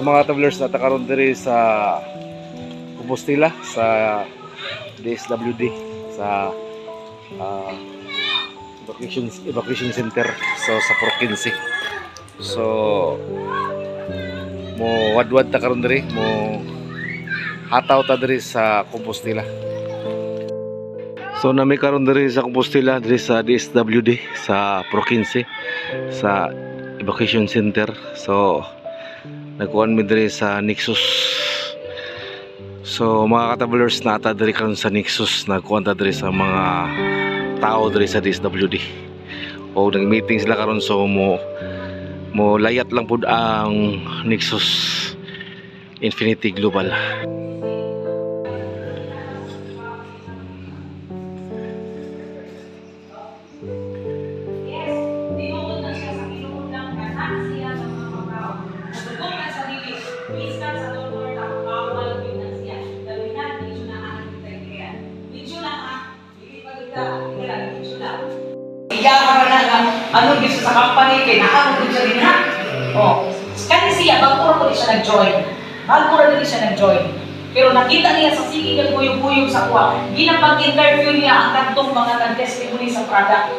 Mga travelers, naa ta karon diri sa Compostela sa DSWD sa evacuation evacuation center, so sa Prokinsi. So mo wadwad ta karon diri, mo hataw ta diri sa Compostela. So naa mi karon diri sa Compostela, diri sa DSWD sa Prokinsi sa evacuation center. So nagkuan mi diri sa Nexus. So mga ka-travelers, naa ta diri karon sa Nexus, nagkuan ta diri sa mga tao diri sa DSWD. O nag-meeting sila karon, so mo mo layat lang pud ang Nexus Infinity Global. Yes, tinuod na siya sa tinuod lang anak siya ng mga tao. Nagugong ang sarili, bisan sa doktor na bawal yun na siya. Dalinan, medyo na ang kaya. Medyo na ha, hindi pa kita, kaya medyo na. Iya ka na nga, ano gusto sa company, kay naa mo siya din ha. Oh, kani siya, bago ra po siya nag-join. Bago ra din siya nag-join. Pero nakita niya sa sige ng kuyog-kuyog sa kuha. Ginapag-interview niya ang kantong mga nag-testimony sa product.